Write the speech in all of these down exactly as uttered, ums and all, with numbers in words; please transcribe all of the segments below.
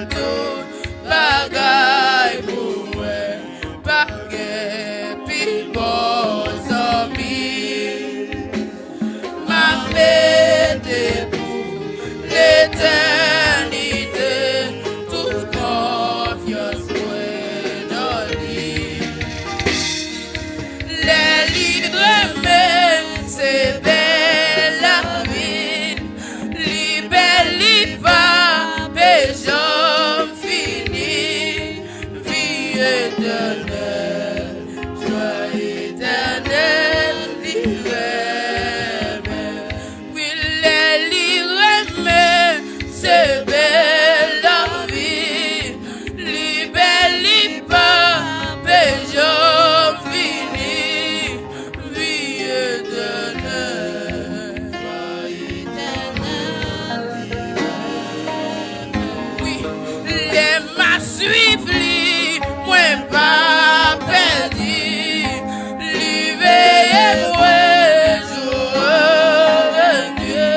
tout bagay pou mwen, pa gen pi bon zanmi. M ap mete pou letènite tout konfyans mwen nan li. Lè li renmen, se bèl lavi. Li bèl, li pa pe janm fini. Vi etènèl, jwa etènèl, li renmen. Wi, lè li renmen, se bèl lavi. Li bèl, li pa pe janm fini. Vi etènèl. Wi, lè m ap swiv li, mwen pa pèdi. Li veye mwen jou e nwi.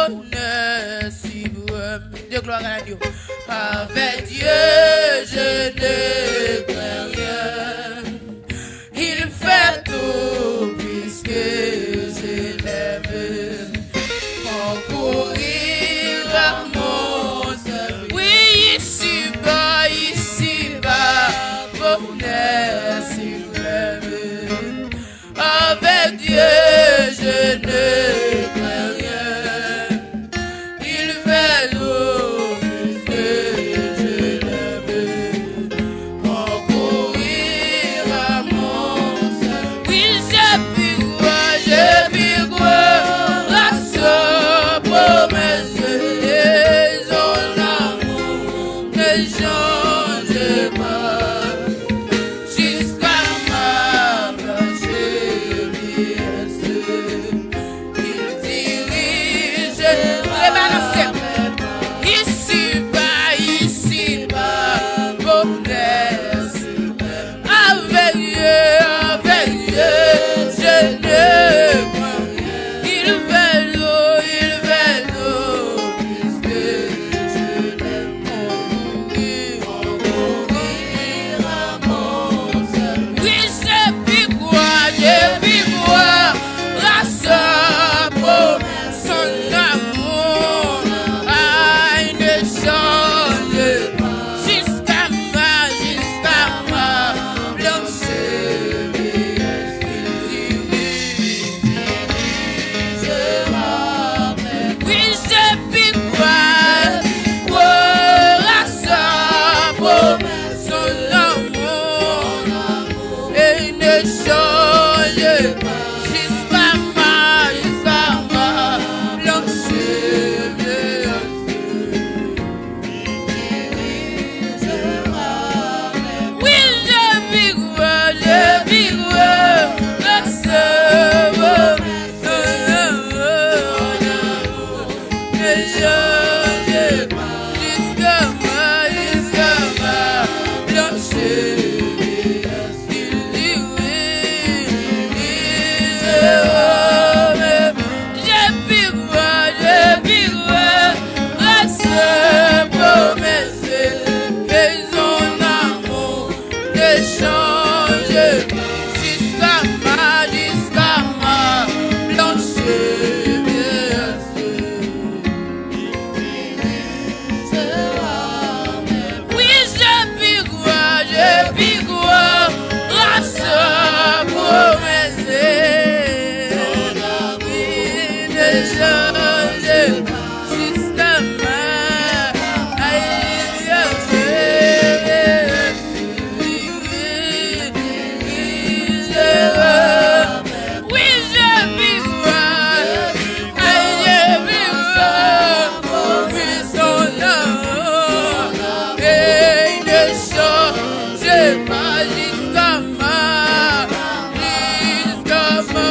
Bonheur suprême. De gloire à Dieu. Avec Dieu, je ne crains rien. Il fait tout puisque je l'aime. Mon courir à mon seul. Oui, ici-bas, ici-bas, bonheur suprême. Avec Dieu, je ne crains rien. Il fait l'eau que je l'aime. Mon courir à mon seul. Oui, je puis croire, je puis croire à sa promesse et son amour ne change pas. Jusqu'à ma planche vieillesse, il dirige. Rebalanse. Ici-bas, ici-bas, bonheur. Avec Dieu, avec Dieu, je ne crains rien. Il fait l'eau, il fait l'eau, puisque je l'aime. Oui, je puis croire, je puis croire à sa promesse, son amour, ah, il ne change pas. Jusqu'à ma, jusqu'à ma blanche vieillesse, il dirige. Oui, je puis croire, croire à sa promesse, son amour, et il ne change pas. Jusqu'à ma, jusqu'à ma blanche vieillesse. Oui, je puis croire, je puis croire, grâce à vous. Ne change pas, jusqu'à ma, jusqu'à ma blanche vieillesse. Il dit oui, il dit oui. Je puis croire, je puis croire à sa promesse et son amour ne change pas. Jusqu'à ma, jusqu'à ma blanche vieillesse. Oui, je puis croire, je puis croire à sa promesse. Oui, ne change pas, jusqu'à ma, aïe, aïe, aïe. Oui, je puis croire. Aïe, je puis croire. Oui, son amour. Et ne change pas, jusqu'à ma, jusqu'à ma.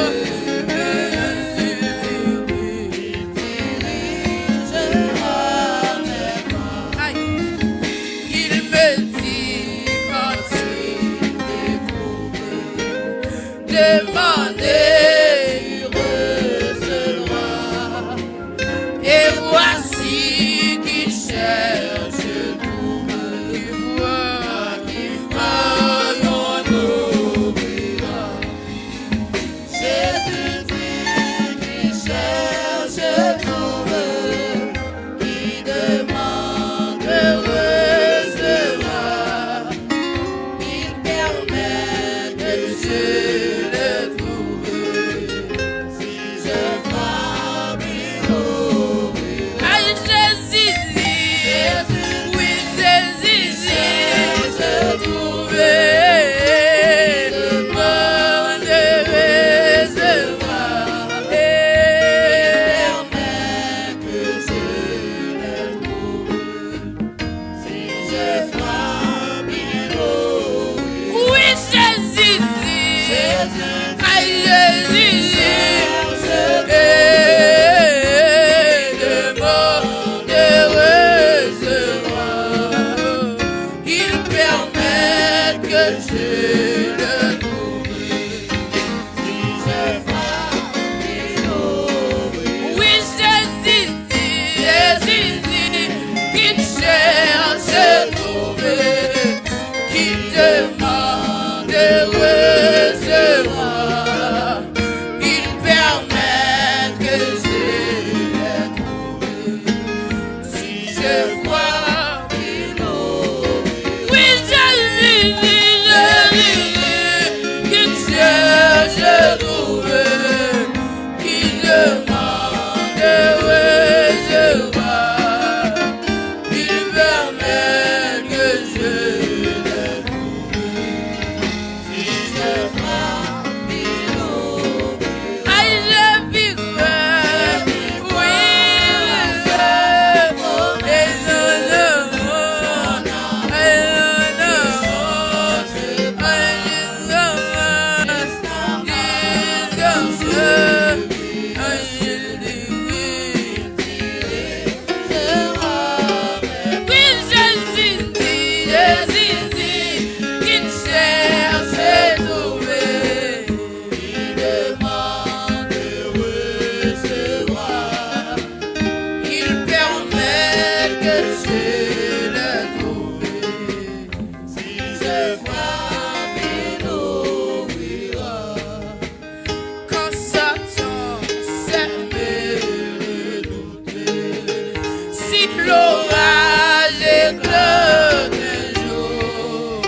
L'orage éclaire un jour,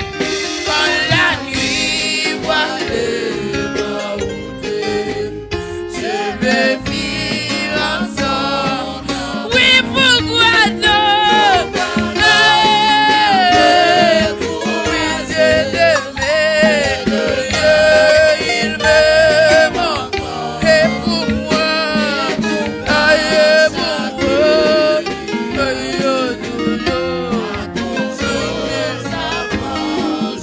quand la nuit voile ma route, je me fie ensemble. Oui, pourquoi donc? Oui, je te mets, Dieu, il me manque. Et pour moi, aïe, pour moi, aïe, toujours.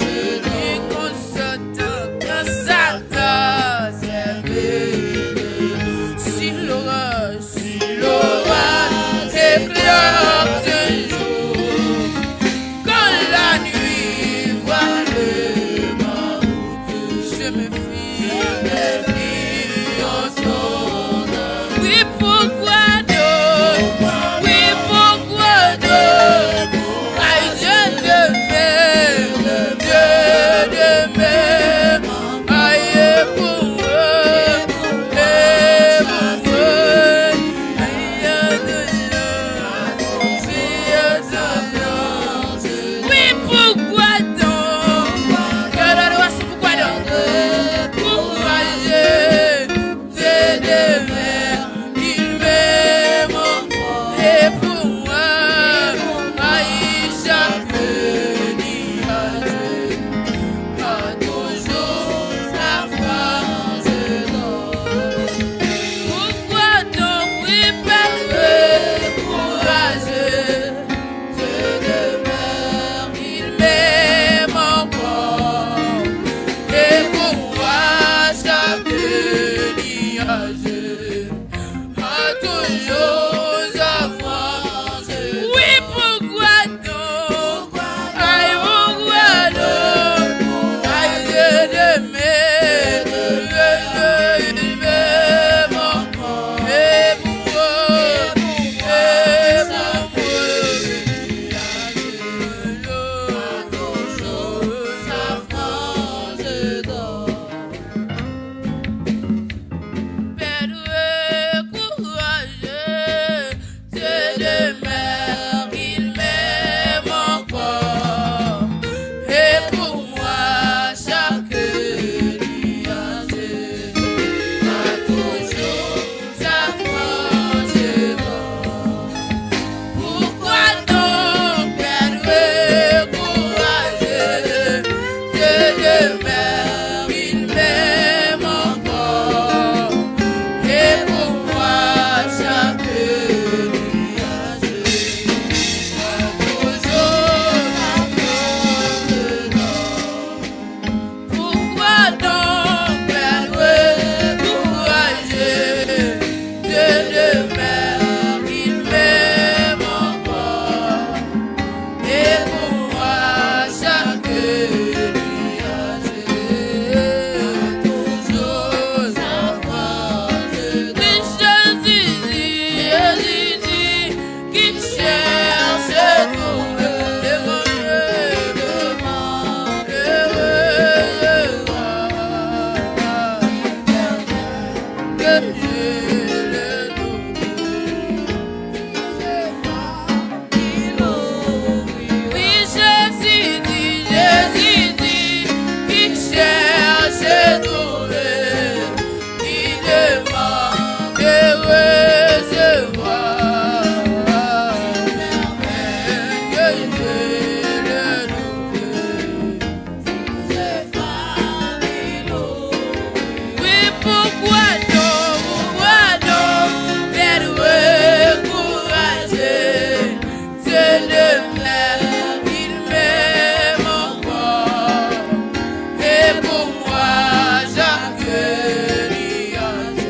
Et quand Satan, quand Satan s'est mêlé, si l'orage, si l'orage éclate un jour, quand la nuit voile ma route, je me fie, je me fie en ton nom. Oui, pourquoi donc? Oui, pourquoi donc? Aïe, je te mets, je te mets. Aïe, pour eux, et pour eux. Aïe, aïe, aïe, aïe. Oui, pourquoi donc? Gade, gade, wè si pourquoi donc. Courageux, je demeure, il m'aime encore. Et pour moi, aïe, chaque nuage a toujours sa frange d'or. Pourquoi donc, oui, perdre courageux? Je demeure, il m'aime encore. Et pour moi, chaque nuage a toujours sa frange. Oui, pourquoi donc? Aïe, pourquoi donc? Aïe, je demeure, je demeure. Et pour moi, et pour moi, perdre courage, je demeure, il m'aime encore. Et pour moi, chaque nuage a toujours sa frange d'or. Pourquoi donc perdre courage? Je demeure, il m'aime encore. Et pour moi, chaque nuage a toujours sa frange d'or. Pourquoi donc perdre courage? Je demeure, il m'aime encore. Et pour moi, chaque nuage a toujours sa frange d'or. Oui, Jésus dit, Jésus dit, qui cherche à trouver le monde, le monde heureux, que Dieu le trouve. Oui, Jésus dit, Jésus dit, qui cherche à trouver, qui demande de recevoir. Que Dieu le trouve. Oui, pourquoi donc, pourquoi donc perdre courage? Je demeure, il m'aime encore. Et pour moi, chaque nuage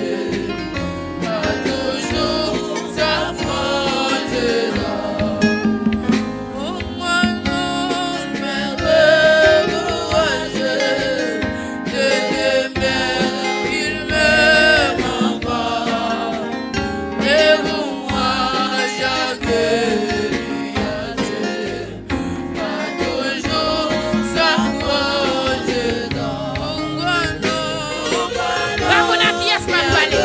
a toujours sa frange d'or. Pour moi, non, mais courageux, je demeure, il m'aime encore. Et pour moi, chaque nuage a toujours sa frange d'or. Pa konn a kiyès m ap pale.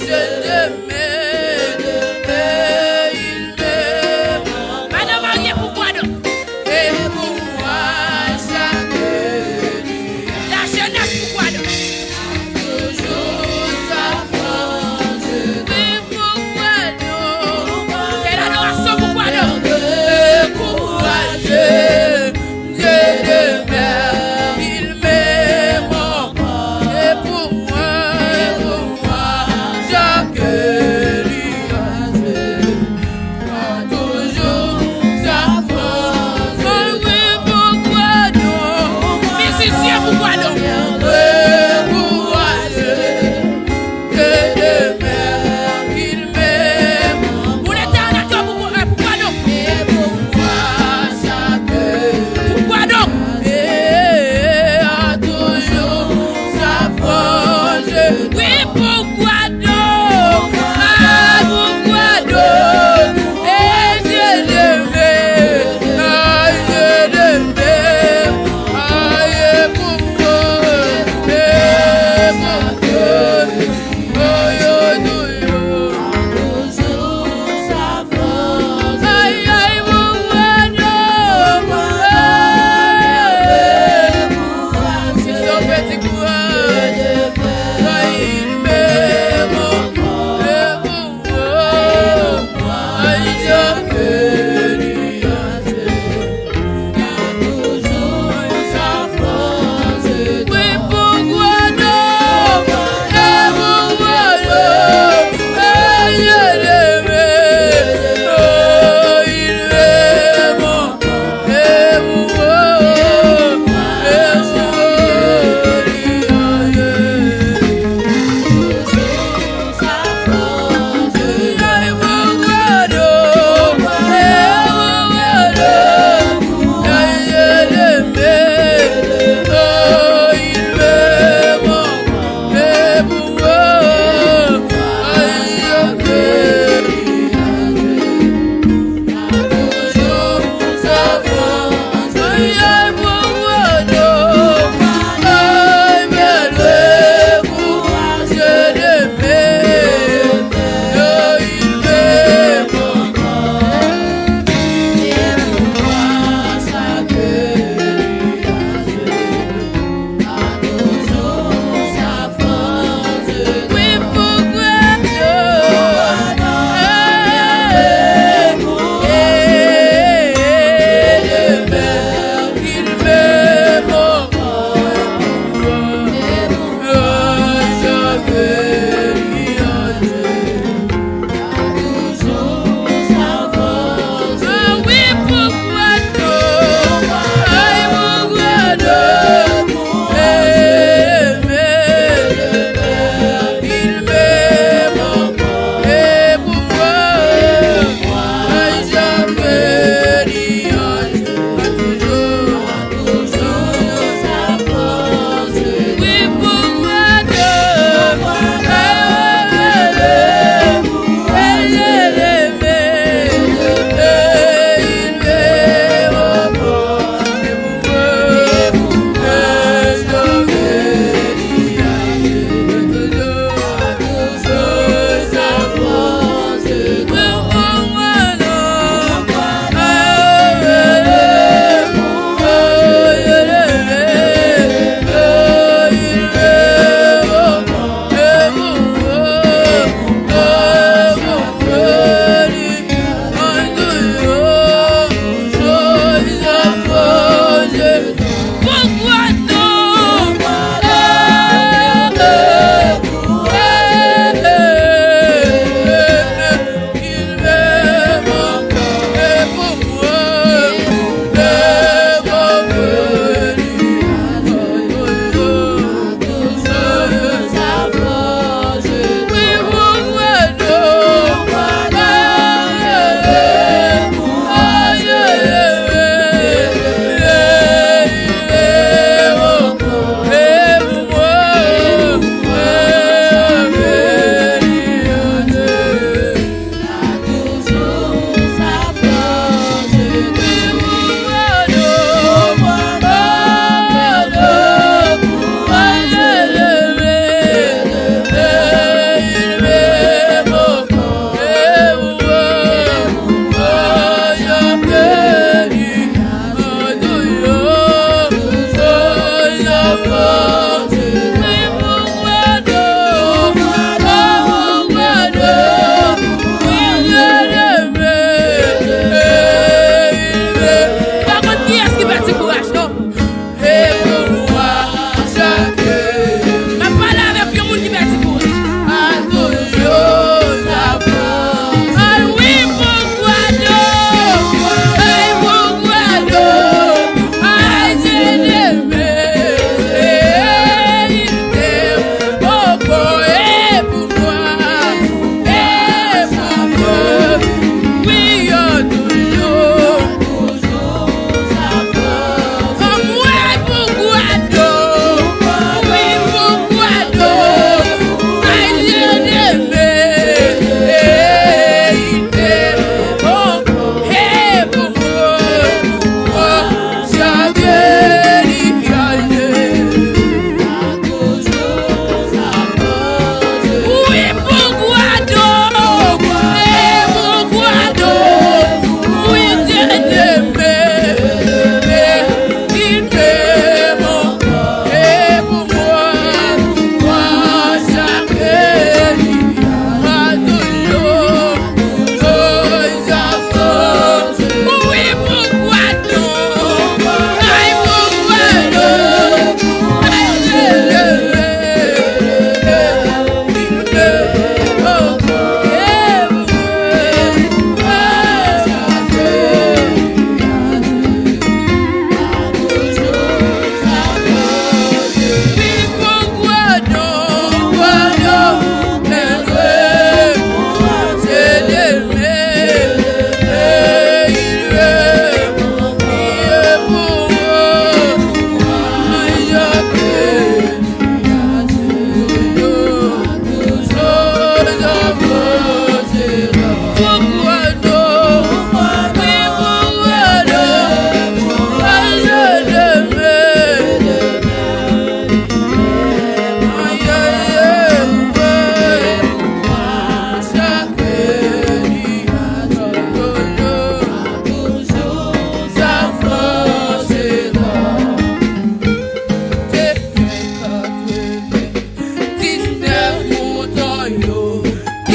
Je te mets, je te mets, il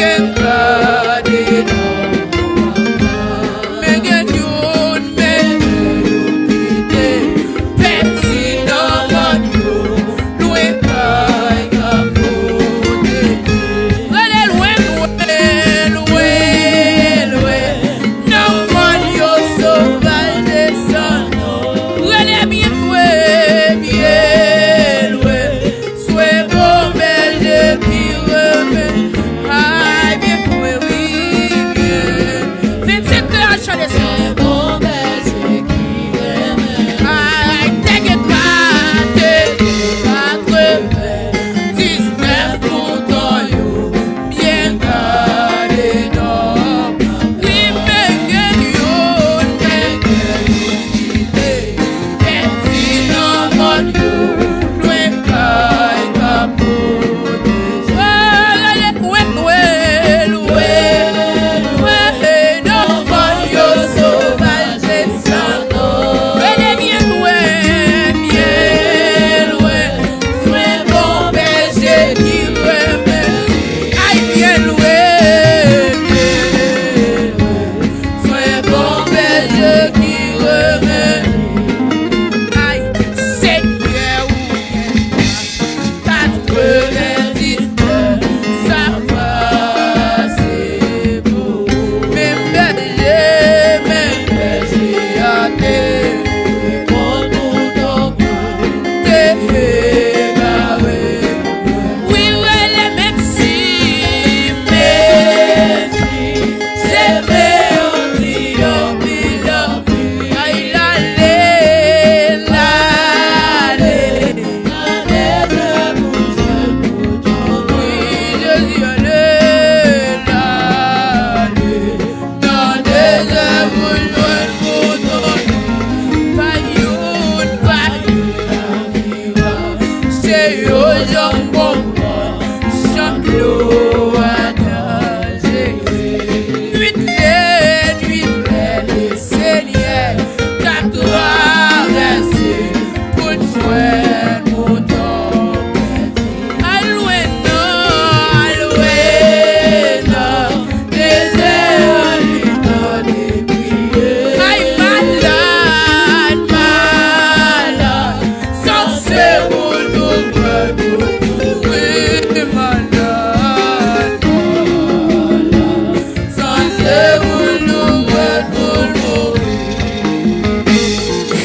Gade non, men gen youn, men yo kite pèdi nan mòn yo, lwen kay k ap pote. Rele lwen, lwen, lwen, lwen, nan mòn yo sovaj desann. Rele byen lwen, byen lwen. Swe bon bèje ki renmen, ay, byen kwe, wi, byen. Vennsenk kreyòl chan de swa. Swe bon bèje ki renmen. Ay, te gen kat, te gen katrevendiznèf mouton yo, byen gade non. Wi, men gen youn, men gen youn. Pèdi nan mòn yo, lwen kay k ap pote. Rele kwe kwe, lwen, lwen, nan mòn yo sovaj desann. Rele byen lwen, byen lwen, swe bon bèje ki renmen. Ay, byen lwen, byen lwen. Swe bon bèje ki renmen. Ay, Senyè, ou gen katrevendiznèf, sa pase pou ou. Men bèje, men bèje a te reponn ou, donk, te egare. Wi, rele menm si, menm si se men yon ti yon pilan. Ay, lale, lale. Wi, Jezi, ale, lale. Nan dezè pou jwenn mouton. Pa youn, pa youn. Se yo janm konprann chan dlo a danje. Nwit lè, nwit lè, Lesenyè t ap travèse pou n jwenn mouton pèdi. Al lwen non, al lwen non. Dezè a li tande kriye. Ay, malad, malad, sanse pou nou pran pou nou. Wi, malad, malad, sanse pou nou pran pou nou.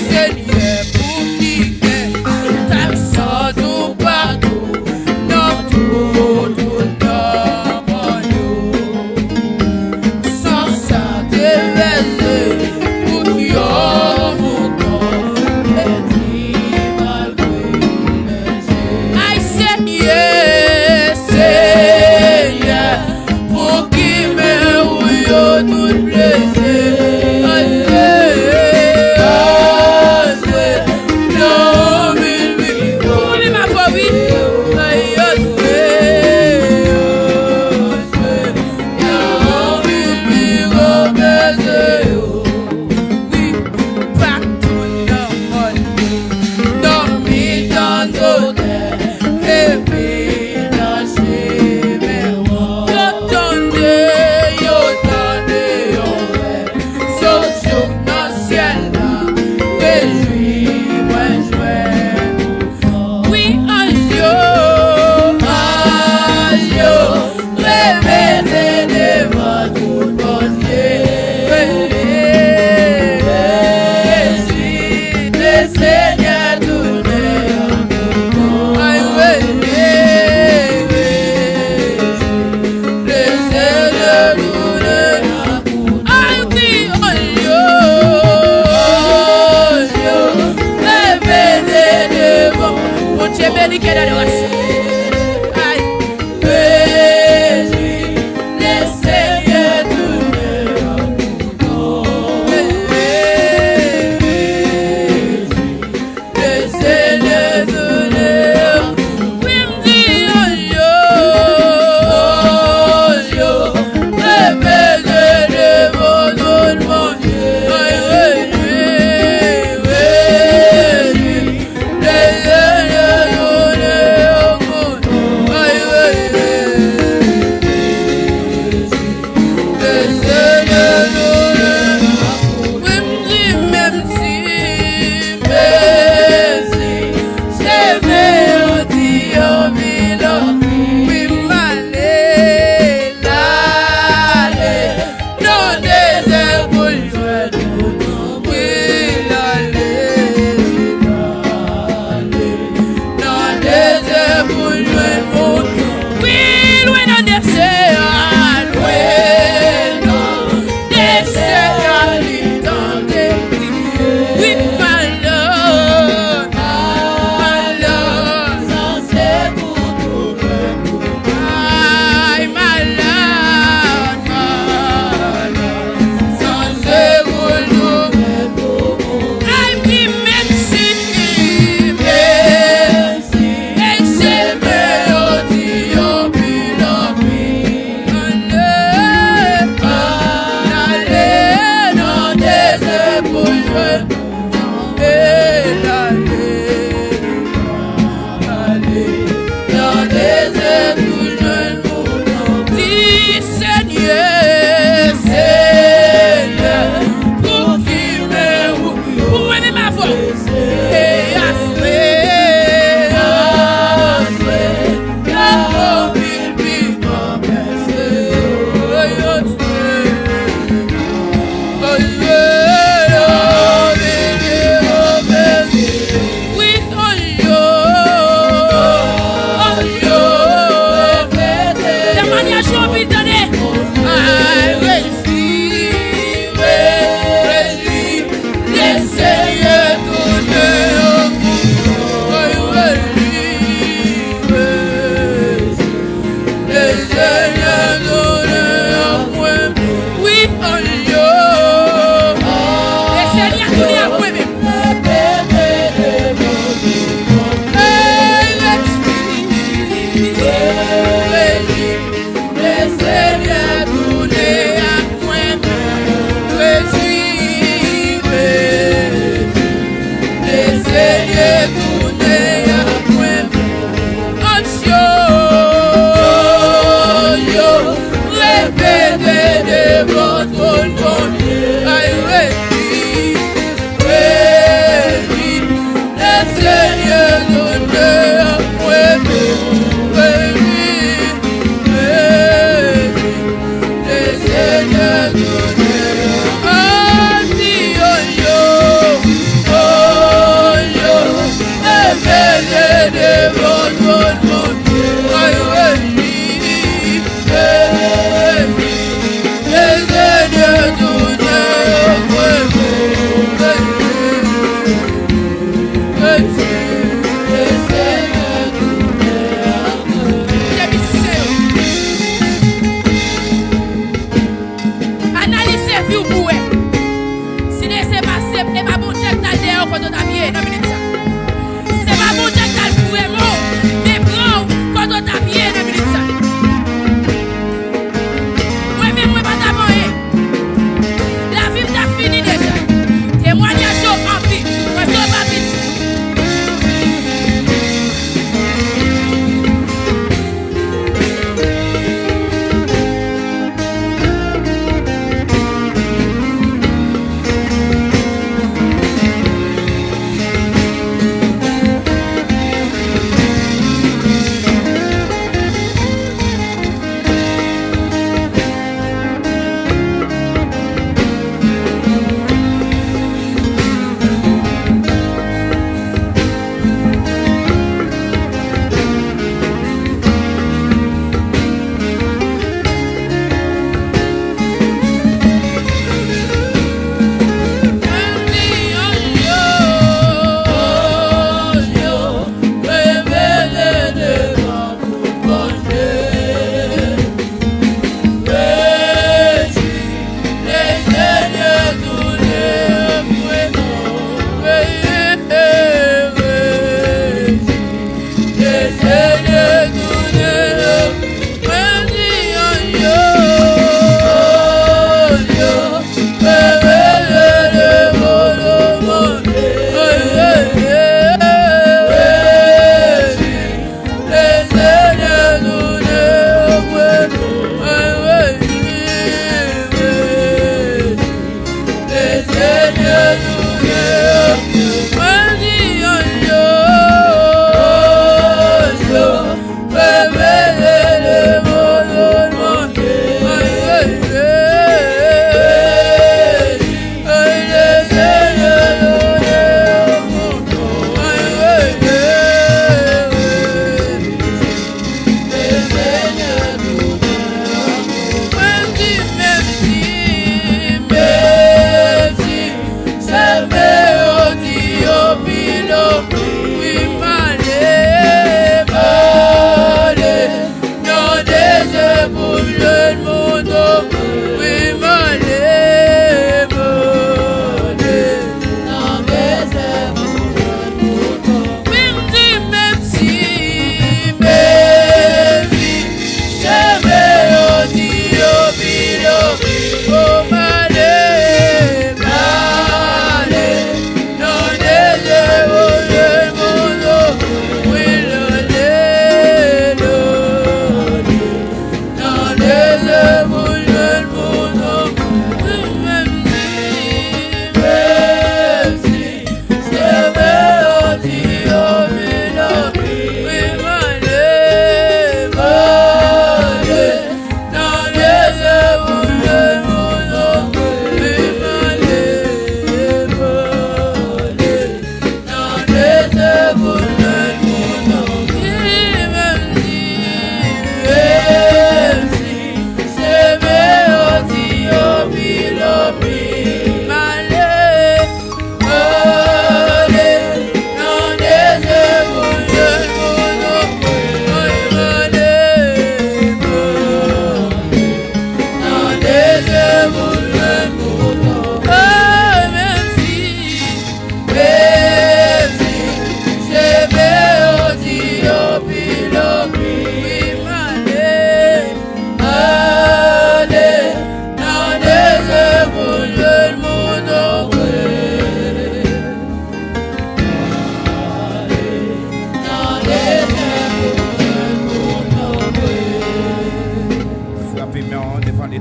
Senyè, pou ki gen tabsan toupatou, nan twou, tout nan mòn yo. San sa te vèse pou yon mouton pèdi malgre bèje. Ay, Senyè, Senyè, pou ki men ou yo tout blese. Ay, ay, ay, non, wi, wi. Pou li ma fò, wi. Ay, ay, ay, ay. Nan wi, wi, wi, bèje yo. Wi, patou nan mòn yo, nan mitan dotè, epi nan chemen yo. Yo tande, yo tande, yo wè. Sot jouk nan syèl la, rejwi mwen jwenn ou. Wi, anj yo, anj yo, revele devan twòn Bondye. Rejwi, rejwi, Lesenyè tounen an mouton. Ay, rejwi, rejwi, Lesenyè tounen an Ay, wi, anj yo, anj yo, revele devan Bondye. Beni kè dadorasyon. Ay, rejwi, Lesenyè tounen an mouton. Rejwi, Lesenyè tounen an mouton. Wi, m di anj yo, anj yo, revele devan twòn Bondye. Ay, rejwi, rejwi, Lesenyè tounen an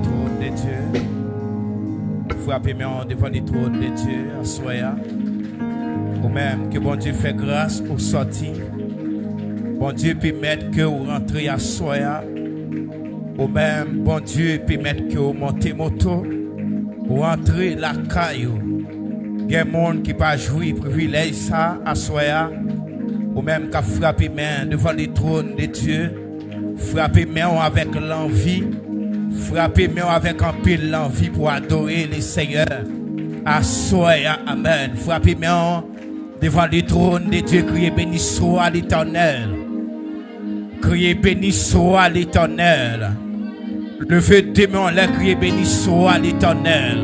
Trône de Dieu. Frape men w devan li trône de Dieu aswè a. Ou menm ke Bondye fè gras ou sòti. Bondye pèmèt ke w rantre aswè a. Ou menm Bondye pèmèt ke w monte moto. Ou rantre lakay ou. Gen moun ki pa jwi privilèj sa aswè a. Ou menm k ap frape men devan li trône de Dieu. Frape men w avèk lanvi. Frape men w avèk anpil lanvi pou adore le Seigneur. Aswè a, amèn. Frape men w devan le trône de Dieu, kriye: Béni soit l'Éternel. Kriye: Béni soit l'Éternel. Leve de men w anlè, kriye: Béni soit l'Éternel.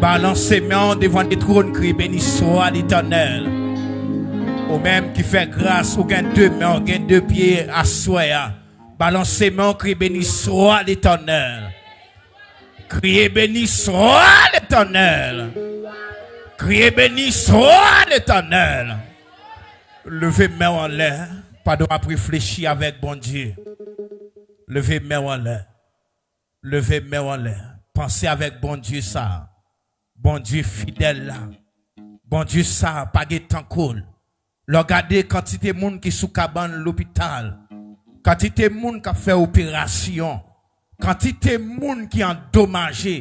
Balanse men w devan le trône, kriye: Béni soit l'Éternel. Ou menm ki fè gras, ou gen de men, ou gen de pye aswè a. Balanse men w, kriye: Béni soit l'Éternel. Kriye: Béni soit l'Éternel. Kriye: Béni soit l'Éternel. Leve men w anlè, pandan w ap reflechi avèk Bondye. Leve men w anlè. Leve men w anlè. Panse avèk Bondye sa. Bondye fidèl la. Bondye sa pa gen tankou l. Lè w gade kantite moun ki sou kabann lopital, kantite moun k ap fè operasyon, kantite moun ki andomaje,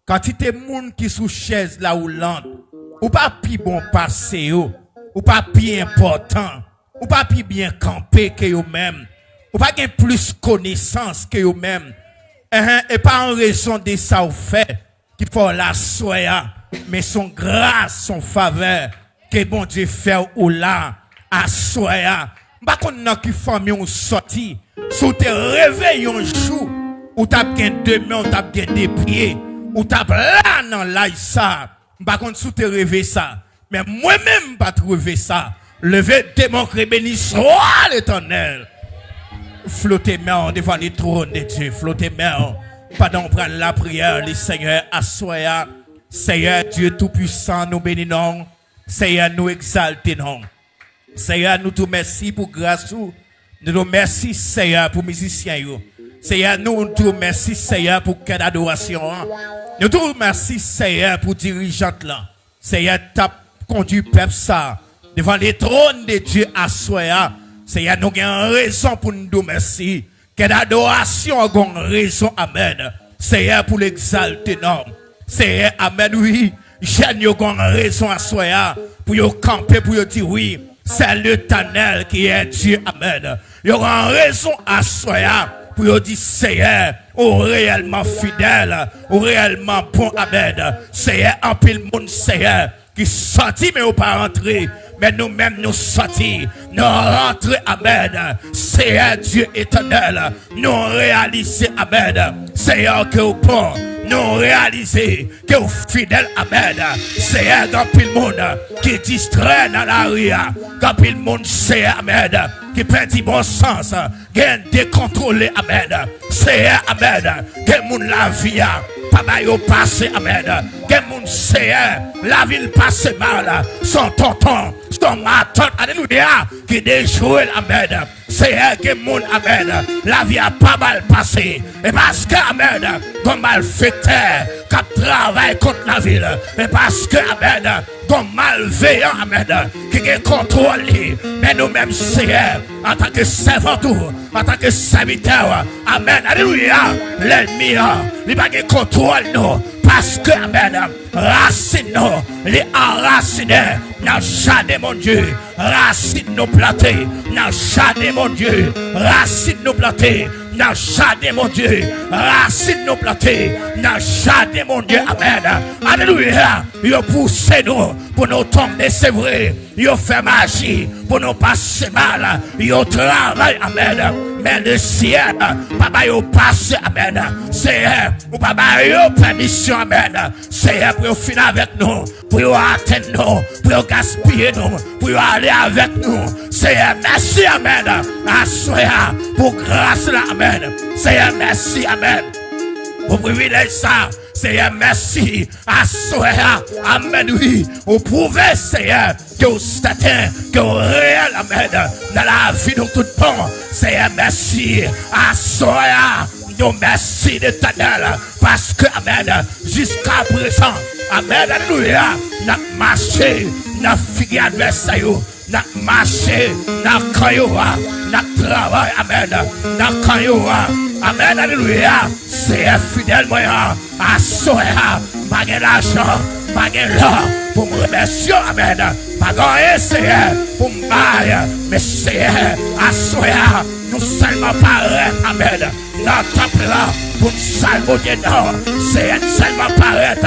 kantite moun ki sou chèz lawoulant, ou pa pi bon pase yo, ou pa pi enpòtan, ou pa pi byen kanpe ke yo menm, ou pa gen plis konesans ke yo menm. Enhen, e pa an rezon de sa w fè ki fè w la aswè a, men se yon gras, se yon favè ke Bondye fè w la aswè a. M pa konn nan ki fanmi w sòti. Si w te reve yon jou ou t ap gen de men, ou t ap gen de pye, ou t ap la nan laj sa, m pa konn si w te reve sa. Men mwen menm, m pa t reve sa. Leve de men w, kriye: Béni soit l'Éternel. Flote men w devan le trône de Dieu. Flote men w pandan w pral lapriyè le Seigneur aswè a. Seyè Dye Toupisan, nou beni non w. Seyè, nou egzalte non w. Seyè, nou di w mèsi pou gras ou. Nou di w mèsi, Seyè, pou mizisyen yo. Seyè, nou di w mèsi, Seyè, pou kè dadorasyon an. Nou di w mèsi, Seyè, pou dirijant lan. Seyè, t ap kondui pèp sa devan le trône de Dieu aswè a. Seyè, nou gen rezon pou n di w mèsi. Kè dadorasyon an gon rezon, amèn. Seyè, pou l egzalte non w. Seyè, amèn, wi. Jèn yo gon rezon aswè a pou yo kanpe, pou yo di, wi, c'est l'Éternel qui est Dieu, amèn. Yo gon rezon aswè a pou yo di, Seyè, ou reyèlman fidèl, ou reyèlman bon, amèn. Seyè, anpil moun, Seyè, ki sòti, men yo pa rantre. Men nou menm, nou sòti, nou rantre, amèn. Seyè Dye Etènèl, nou reyalize, amèn, Seyè, ke w bon. Nou reyalize ke w fidèl, amèn. Seyè, gen anpil moun ki distrè nan lari a. Gen anpil moun, Seyè, amèn, ki pèdi bon sans. Gen dekontwole, amèn. Seyè, amèn. Gen moun lavi a pa ba yo pase, amèn. Gen moun, Seyè, lavi l pase mal. Se yon tonton, se yon matant, alelouya, ki dejwe l, amèn. Seyè, gen moun, amèn, lavi a pa ba l pase. E paske, amèn, gon malfektè k ap travay kont lavi l. E paske, amèn, gon malveyan, amèn, ki gen kontwòl li. Men nou menm, Seyè, antanke sèvant ou, antanke sèvitè w, amèn, alelouya, lènmi an, li pa gen kontwòl nou, paske, amèn, rasin nou, li anrasinen nan jaden Bondye. Rasin nou plante nan jaden Bondye. Rasin nou plante nan jaden Bondye. Rasin nou plante nan jaden Bondye. Amèn. Alelouya. Yo pouse nou pou nou tonbe, se vre. Yo fè maji pou nou pase mal. Yo travay, amèn. Men lesyèl pa ba yo pase, amèn. Seyè, ou pa ba yo pèmisyon, amèn. Seyè, pou yo fin avèk nou, pou yo atenn nou, pou yo gaspiye nou, pou yo ale avèk nou. Seyè, mèsi, amèn. Aswè a, pou gras la, amèn. Seyè, mèsi, amèn, pou privilèj sa. Seyè, mèsi. Aswè a, amèn, wi. Ou pwouve, Seyè, ke w sèten, ke w reyèl, amèn, nan lavi nou tout bon. Seyè, mèsi. Aswè a, Yon mèsi Letènèl, paske, amèn, jiskaprezan, amèn, alelouya, n ap mache nan figi advèsè yo, n ap mache nan kan yo a, n ap travay, amèn, nan kan yo a, amèn, alelouya, Seyè fidèl mwen an, aswè a, m pa gen lajan, m pa gen lò pou m remèsye w, amèn, pa gen anyen, Seyè, pou m bay, men Seyè, aswè a, nou sèlman parèt, amèn, nan tanp lan pou n salmodye non w. Seyè, n sèlman parèt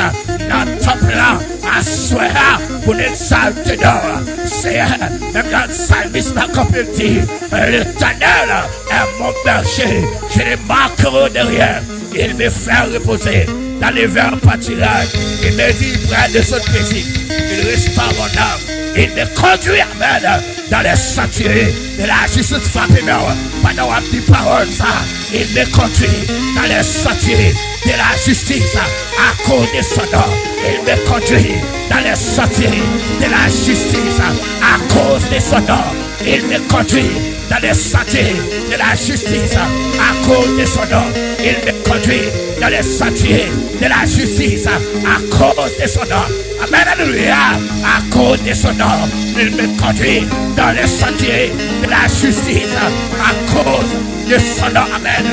nan tanp lan aswè a pou n egzalte non w. Seyè, menm jan salmis la kanpe, l di, L'Éternel est mon berger, je ne manquerai de rien. Il me fait reposer dans les verts pâturages. Il me dit, près de son plaisir. Il restaure mon âme. Il me conduit, amèn, dans les sentiers de la justice. Frape men w pandan w ap di pawòl sa. Il me conduit dans les sentiers de la justice à cause de son nom. Il me conduit dans les sentiers de la justice à cause de son nom. Il me conduit dans les sentiers de la justice à cause de son nom. Il me conduit dans les sentiers de la justice à cause de son nom. Amen, alléluia. À cause de son nom, il me conduit dans les sentiers de la justice à cause de son nom. Amen.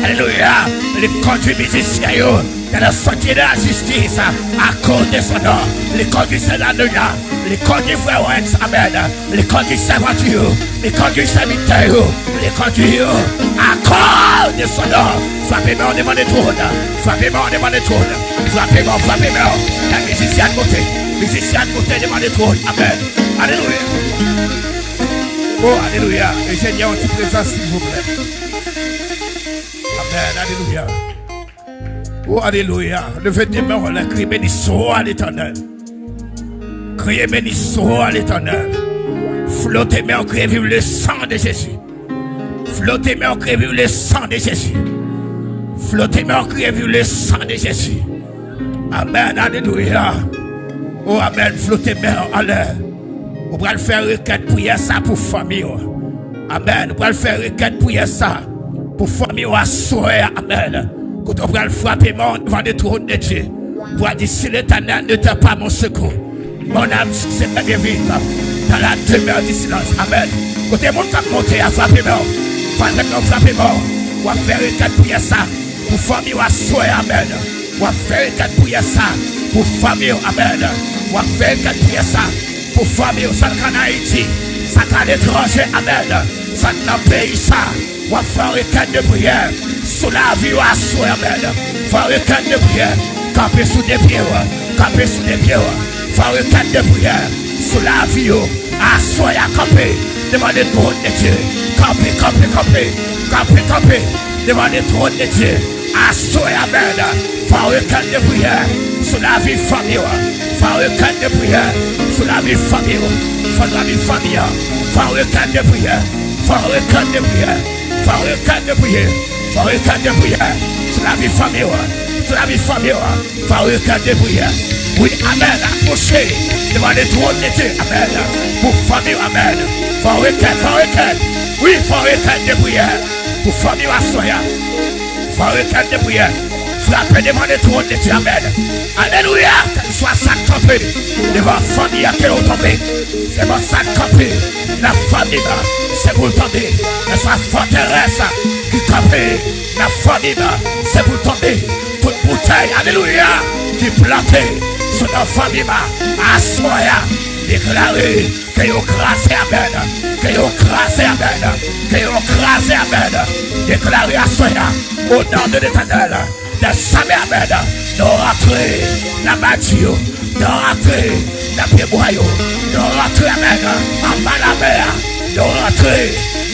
Alléluia. Li kondui mizisyen yo dans les sentiers de la justice à cause de son nom. Li kondui sè Danouna. Li kondui frè Wens. Amen. Li kondui sèvant yo. Li kondui sèvitè yo. Li kondui yo. À cause de son nom. Frape men w devan le trône. Frape men w devan le trône. Frape men w, frape men w. Lè mizisyen monte. Mizisyen monte devan le trône. Amen. Alléluia. Oh, alléluia. Enjenyè, yon ti prezans, silvouplè. Amen. Alléluia. Oh, alléluia. Leve de men w anlè, kriye, bénissons à l'Éternel. Criez, bénissons à l'Éternel. Fwote men w, kriye, vive le sang de Jésus. Fwote men w, kriye, vive le sang de Jésus. Fwote men w, kriye, vive le sang de Jésus. Amen, alléluia. Oh, amen, fwote men w anlè. Ou pral fè rekèt priyè sa pou fanmi w. Amen. Ou pral fè rekèt priyè sa pou fanmi w aswè a. Amen. Kote w pral frape men w devan le trône de Dieu. Ou pral di, si l'Éternel n'était pas mon secours, mon âme se perdrait vite dans la demeure du silence. Amen. Kote moun k ap monte a, frape men w. Frape men w, frape men w. W ap fè rekèt priyè sa pou fanmi w aswè a. Amen. W ap fè rekèt priyè sa pou fanmi w. Amen. W ap fè rekèt priyè sa pou fanmi w, sa k ann Ayiti, sa k aletranje. Amen. Sa k nan peyi sa. W ap fè yon rekèt de priyè sou lavi yo aswè. Amen. Fè yon rekèt de priyè. Kanpe sou de pye w. Kanpe sou de pye w. Fè yon rekèt de priyè sou lavi yo. Aswè a, kanpe devan le trône de Dieu. Kanpe, kanpe, kanpe. Kanpe, kanpe devan le trône de Dieu. Aswè a, amen. Fè yon rekèt de priyè sou lavi fanmi w. Fè yon rekèt de priyè sou lavi fanmi w. Sou lavi fanmi an. Fè yon rekèt de priyè. Fè yon rekèt de priyè. Fè yon rekèt de priyè. Fè yon rekèt de priyè sou lavi fanmi w. Sou lavi fanmi w. Fè yon rekèt de priyè. Wi, amen. Apwoche devan le trône de Dieu. Amen. Pou fanmi w, amen. Fè yon rekèt, fè yon rekèt. Wi, fè yon rekèt de priyè pou fanmi w aswè a. Fè yon rekèt de priyè. Frape devan le trône de Dieu. Amen. Alelouya. Kèlkeswa sa k kanpe devan fanmi an, ke yo tonbe. Se bò sa k kanpe nan fanmi m, se pou l tonbe. Kèlkeswa fòterès ki kanpe nan fanmi m, se pou l tonbe. Tout boutèy, alelouya, ki plante sou nan fanmi m, aswè a, deklare ke yo kraze, amen. Ke yo kraze, amen. Ke yo kraze, amen. Deklare aswè a, au nom de l'Éternel des armées, amen. Nou rantre nan bati yo. Nou rantre nan pyebwa yo. Nou rantre, amen, anba lamè a. Nou rantre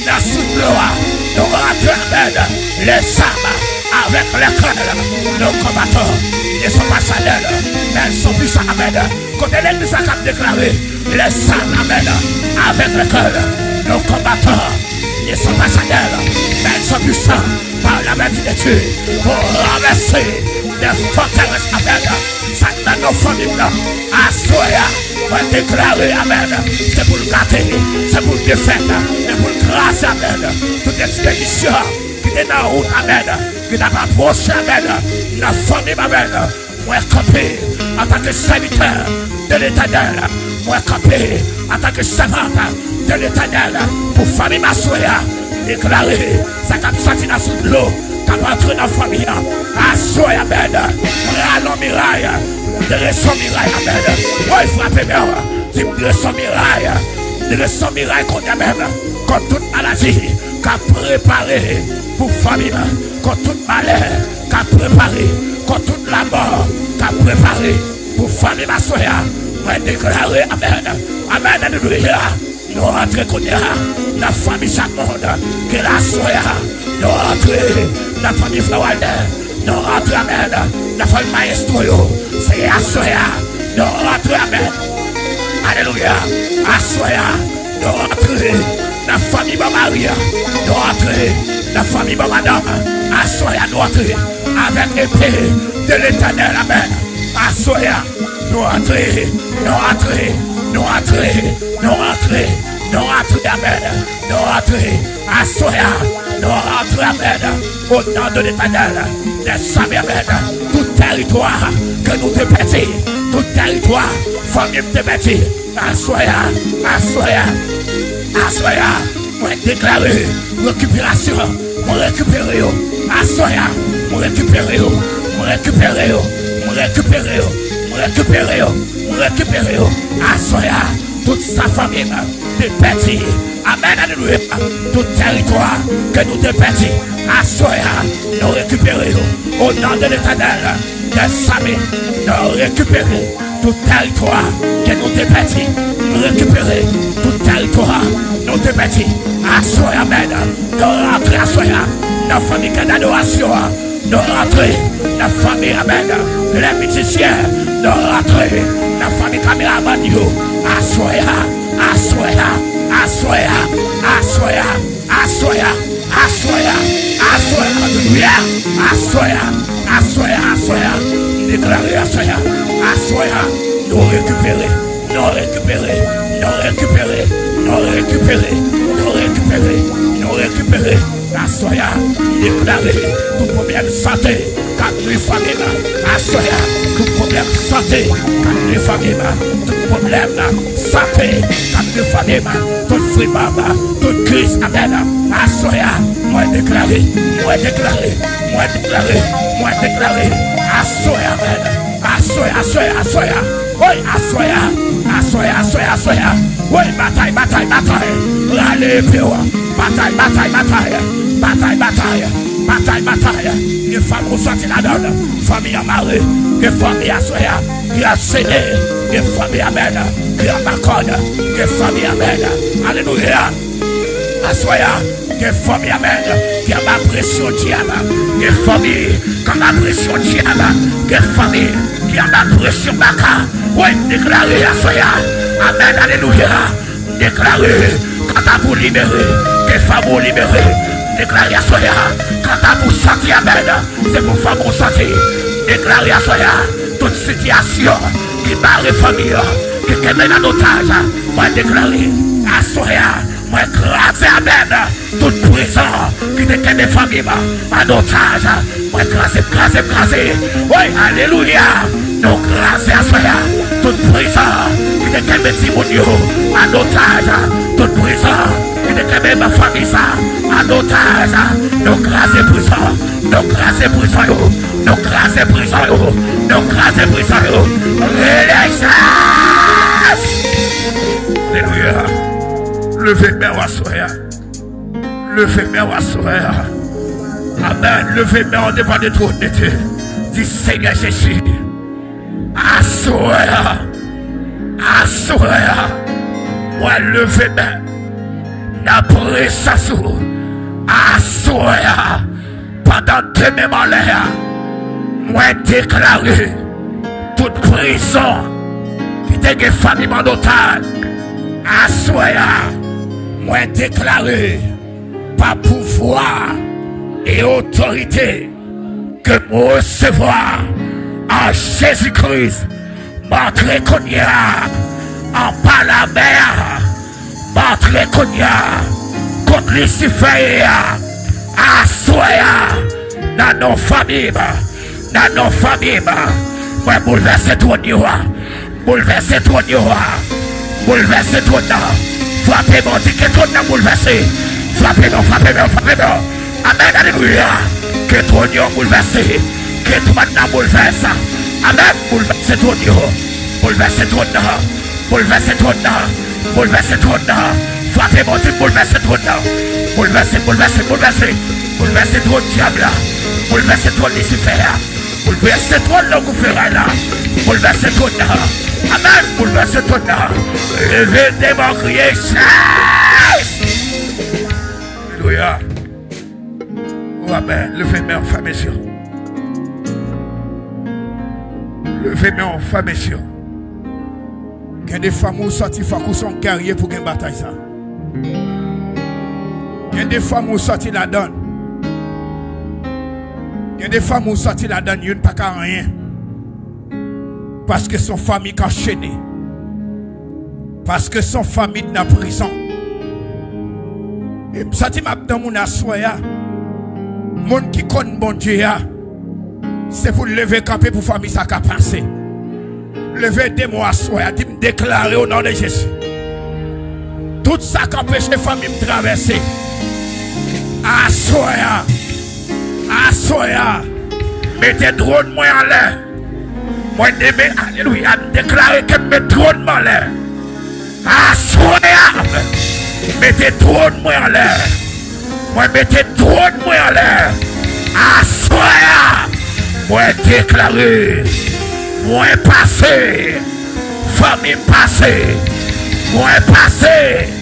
nan sou dlo a. Nou rantre, amen, les armes avec lesquelles nos combattants ne sont pas charnels, mais ils sont puissants, amen. Kote legliz la k ap deklare, les armes, amen, avec lesquelles nos combattants ne sont pas charnels, mais ils sont puissants par la main de Dieu pour renverser des forteresses, amen. Sa k nan non fanmi m nan, aswè a, mwen deklare, amen, se pou l gate, se pou l defèt, e pou l kraze, amen. Tout ekspedisyon te nan wout, amèn, ki t ap apwoche, amèn, nan fanmi m, amèn. Mwen kanpe antanke sèvitè de Letènèl. Mwen kanpe antanke sèvant de Letènèl pou fanmi m aswè a. Deklare sa k ap soti nan sou dlo k ap antre nan fanmi an. Aswè a, amèn. Rale yon miray. Drese yon miray, amèn. Woy, frape men w. Di m, drese yon miray. Drese yon miray kounye a menm kont tout maladi k ap prepare pou fanmi m, kont tout malè k ap prepare, kont tout lanmò k ap prepare pou fanmi m aswè a. Mwen deklare, amèn, amèn, alelouya. Nou rantre kounye a nan fanmi chak moun ki la aswè a. Nou rantre nan fanmi Frè Walden. Nou rantre, amèn, nan fanmi mayestwo yo. Se aswè a nou rantre, amèn. Alelouya. Aswè a nou rantre nan fanmi Bò Mari a. Nou rantre nan fanmi Bò Madanm. Aswè a nou rantre avèk epe de Letènèl, amèn. Aswè a nou rantre, nou rantre, nou rantre, nou rantre, nou rantre, amèn. Nou rantre aswè a. Nou rantre, amèn. O non de Letènèl dèzame, amèn. Tout tèritwa ke nou te pèdi, tout tèritwa fanmi m te pèdi, aswè a, aswè a, aswè a, mwen deklare rekiperasyon. Mwen rekipere yo. Aswè a, mwen rekipere yo. Mwen rekipere yo. Mwen rekipere yo. Mwen rekipere yo. Mwen rekipere yo. Aswè a, tout sa fanmi m te pèdi. Amèn, alelouya. Tout tèritwa ke nou te pèdi, aswè a, nou rekipere yo. O non de Letènèl dèzame, nou rekipere tout tèritwa ke nou te pèdi. Nou rekipere tout tèritwa nou te pèdi. Aswè a, amèn. Nou rantre aswè a nan fanmi kad adorasyon an. Nou rantre nan fanmi, amèn, lè mizisyen. Nou rantre nan fanmi kameramann yo. Aswè a, aswè a, aswè a, aswè a, aswè a, aswè a, aswè a, alelouya. Aswè a, aswè a, aswè a. M deklare aswè a, aswè a, nou rekipere. Nou rekipere, nou rekipere, nou rekipere, nou rekipere, nou rekipere. Aswè a, deklare tout pwoblèm sante k ap nwi fanmi m. Aswè a, tout pwoblèm sante k ap nwi fanmi m. Tout pwoblèm sante k ap nwi fanmi m. Tout fibwòm, tout kriz, amèn. Aswè a, mwen deklare, mwen deklare, mwen deklare, mwen deklare. Aswè a, amèn. Aswè, aswè, aswè a. Woy, aswè a. Aswè, aswè, aswè a. Woy, batay, batay, batay. Rale epe w. Batay, batay, batay. Batay, batay. Batay, batay. Gen fanm ou sòti ladan l. Fanmi an mare. Gen fanmi aswè a ki ansene. Gen fanmi, amèn, ki anba kòd. Gen fanmi, amèn. Alelouya. Aswè a, gen fanmi, amèn, ki anba presyon dyab. Gen fanmi ki anba presyon dyab. Gen fanmi ki anba presyon baka. Woy, m deklare aswè a. Amèn, alelouya. M deklare kanta pou libere. Gen fanmi ou libere. M deklare aswè a. Kanta pou sòti, amèn. Se pou fanmi ou sòti. M deklare aswè a. Tout sitiyasyon ki bare fanmi an, ki kenbe nan otaj, mwen deklare aswè a. Mwen kraze, amèn, tout prizon ki te kenbe fanmi m an otaj. Mwen kraze, m kraze, m kraze. Woy, alelouya. Nou kraze aswè a tout prizon ki te kenbe timoun yo an otaj. Tout prizon ki te kenbe fanmi sa an otaj. Nou kraze prizon. Nou kraze prizon yo. Nou kraze prizon yo. Nou kraze prizon yo. Rele Jezi! Alelouya. Leve men w aswè a. Leve men w aswè a. Amèn. Leve men w devan le trône de Dieu. Di, Senyè Jezi, aswè a, aswè a, mwen leve men nan prezans ou. Aswè a, pandan demen malè a, mwen deklare tout prizon ki te gen fanmi m an otaj, aswè a, mwen deklare pa pouvwa e otorite ke m resevwa an Jezi Kris, m antre kounye a anba lame a, m antre kounye a kont Lisifè a, Aswè a, nan non fanmi m, nan non fanmi m, mwen boulvèse twòn yo a. Boulvèse twòn yo a. Boulvèse twòn nan. Frape, Bondye, ke twòn nan boulvèse. Frape non, frape non, frape non. Amèn, alelouya. Ke twòn yo boulvèse. Ke twòn nan boulvèse. Amèn, boulvèse twòn yo. Boulvèse twòn nan. Boulvèse twòn nan. Boulvèse twòn nan. Frape, Bondye, boulvèse twòn nan. Boulvèse, boulvèse, boulvèse. Boulvèse twòn dyab la. Boulvèse twòn Lisifè a. Boulvèse twòn lògou feray la. Boulvèse twòn nan. Amèn. Boulvèse twòn nan. Leve demon, kriye Jezi. Alelouya. O, amèn. Leve men w, frè m e sè. Leve men w, frè m e sè. Gen de fanmi ou sòti, fòk ou se yon gèrye pou gen batay sa. Gen de fanmi ou sòti ladann. Gen de fanmi ou sòti ladann, youn pa ka anyen. Paske se yon fanmi k anchene. Paske se yon fanmi k nan prizon. E m santi m ap nan moun aswè a. Moun ki konn Bondye a, se pou l leve kanpe pou fanmi sa ka pase. Leve de men w aswè a, di, "M deklare o non de Jezi. Tout sa k anpeche fanmi m travèse, aswè a, aswè a, mete twòn mwen anlè." Mwen demen, alelouya, m deklare ke m met twòn mwen anlè. Aswè a, mete twòn mwen anlè. Mwen mete twòn mwen anlè. Aswè a, mwen deklare, mwen pase. Fanmi m pase. Mwen pase.